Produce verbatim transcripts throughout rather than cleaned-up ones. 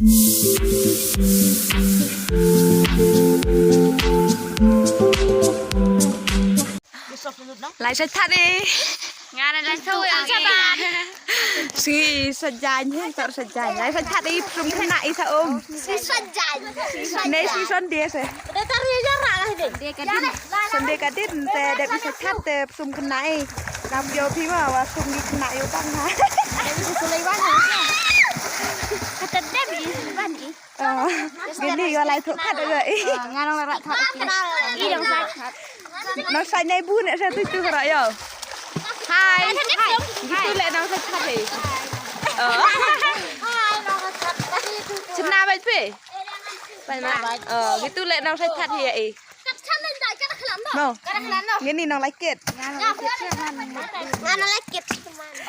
Lai shait that i. Nga na lai shait that i. Sngi shait jaiñ, he, tor shait jaiñ. Lai shait that i, psum khynnah i sa um. Sngi shait jaiñ. Nei sngi Sunday se. Sunday ka dien te dep i shait that te psum khynnah i. Ngam ïoh phi ma, wa psum ki khynnah ïoh tang ha. Kata dep i ban i. Gini yo lai thok khat ga i. Nga nang la rak thok. I dang sa khat. Nang sa nai bu ne sa tu tu rak yo. Hai. Hai. Gitu le nang sa khat i. Chena bai pe. Bai ma. Oh, gitu le nang sa khat i. No. Ngini nang lai kit. Nga nang lai kit.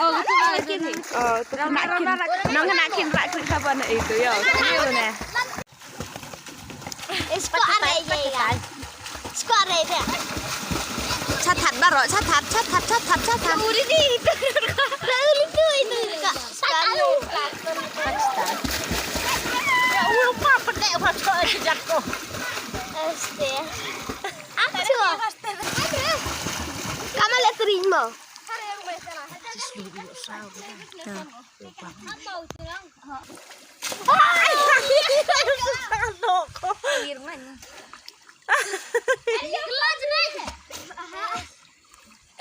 Oh, gitu nang lai kit. Oh, tu kena kin. Nang kena kin rak kit saban itu yo. Ini ne. Isko are ye ya. Isko are ye. Chathat baro, chathat, chathat, chathat, chathat. Uri di itu. Uri tu itu ka. Sekali. Ya, ulu pa pete pa to jatuh. Este. Acho. Kama le terima.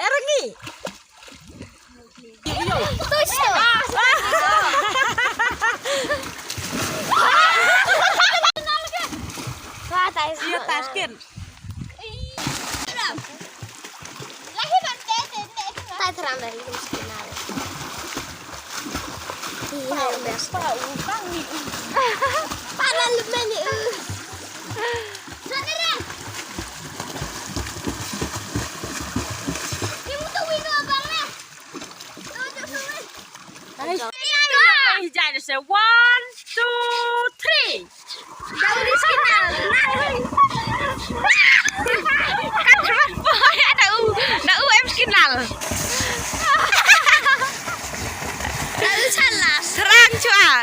Irangi. Iya, taskin. One, two, three. Kan terus boy ada u, ada u em skin lal. Ada u salah. Serang cua.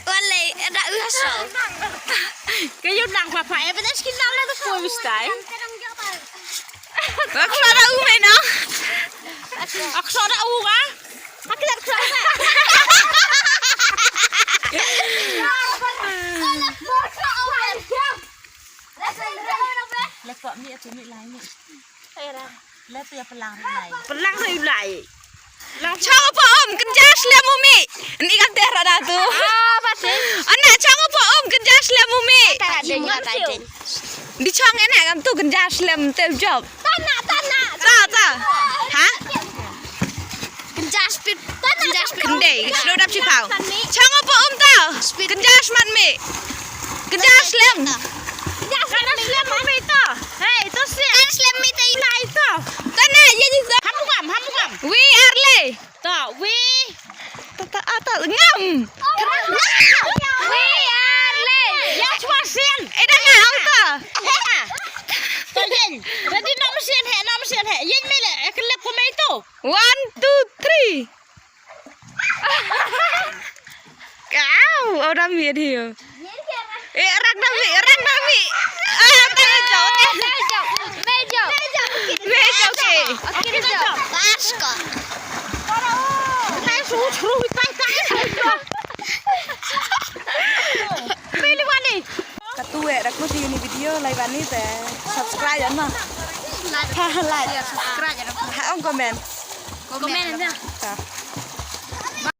Wale, ada u asal. Kayu nang papa, eh, betul skin lal tu boy mistai. Ak suara u mai no. Ak suara u ah. Ak suara. Lepok mi atu mi lai mi. Lepok ya pelang ri lai. Pelang ri lai. Chong po um, kynja slem u mi. Ni kan teh rada tu. Ah, pasti. Ana chong po um, kynja slem u mi. Di chong ene kan tu kynja slem te job. Tana, tana. Ta, ta. Ha? Kynja speed. Kynja speed. Kyndei, slow dap chipau. Chong po um ta. Speed. Kynja smat mi. Kynja slem. Kynja slem mi ta. Hey, to slem. Kynja slem mi ta. Ina ito. Tana, ye ni ta. Hamukam, hamukam. We are late. To, we. Ta, ta, ah, ta, ngam. We are late. Ya chwa sien. Eh, da ngam ta. To yen. Jadi nom sien he, nom sien he. Yen mele, eh, kelep ko mai to. One, two, three. Kau, orang mi dia. Eh, rak dami, rak dami. Ah, tang jauh, tang jauh. Mejo. Mejo ke. Pas ko. Nai su chru tai tai. Pili wani. Katu eh, rak mesti ini video lai bani te subscribe ya ma. Ha, like. Subscribe ya. Ha, ong comment. Comment ya.